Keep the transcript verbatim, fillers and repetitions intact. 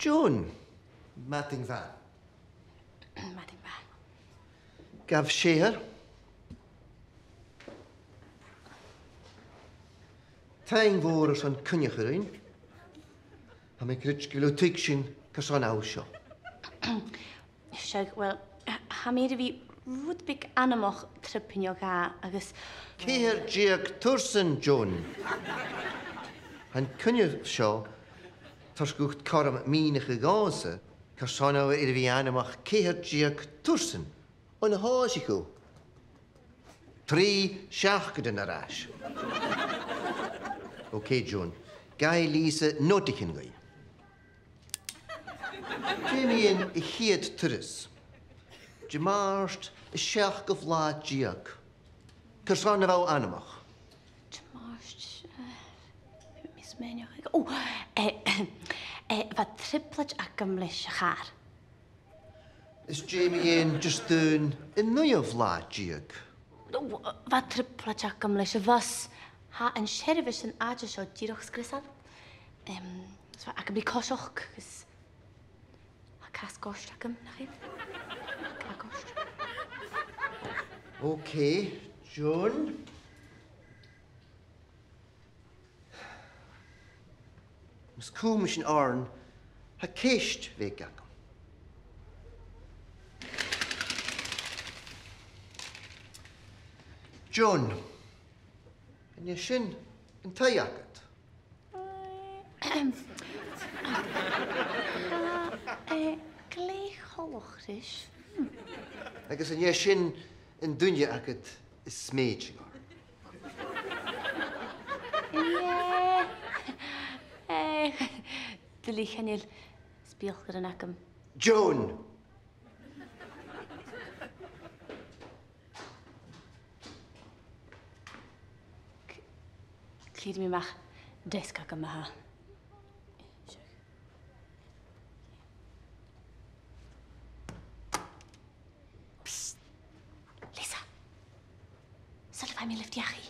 Joan, madainn mhath. Madainn mhath. Gabh sèithear. Taing mhòr airson coinneachadh rinn. Tha mi a' creidsinn gu bheil thu a' tuigsinn carson a tha thu seo. Seadh, uill, tha mi air a bhith rud beag anmoch trup no dhà agus... Ceithir deug tursan, Joan. Tha an coinneamh seo toirt dhut cothrom mìneachadh dhòmhsa carson a tha thu air a bhith anmoch ceithir deug tursan. An do thòisich thu? Trì seachdainean air ais. Ok, Joan. Gabhaidh Lisa notaichean dhuinn. Dè mu dheidhinn a' chiad turas? Dimàirt, an seachdamh latha deug. Carson a bha thu anmoch? Dimàirt, eh, bha mi a' smaoineachadh. Ò, eh, eh, bha trioblaid agam leis a' chàr. Is dè mu dheidhinn Diardaoin, an naoidheamh latha deug? Ò, bha trioblaid agam leis a' bhus. Tha an seirbheis san àite seo dìreach sgriosail. Em, is bha agam ri coiseachd, agus tha cas goirt agam, nach eil? Cas goirt. Ok, Joan. Mus cùm mi sin oirnn, tha ceist bheag agam. Joan, an e sin an taigh agad? Ahem. Tha e glè choltach ris. Agus an e sin an duine agad as mèideadh ort? Eh, eh, duilich, chan eil spiaghlach agam. Joan! C-, cleachdaidh mi a-mach deasg agam ma-thà. Psst! Lisa! Saoil am faigh mi lioft dhachaigh?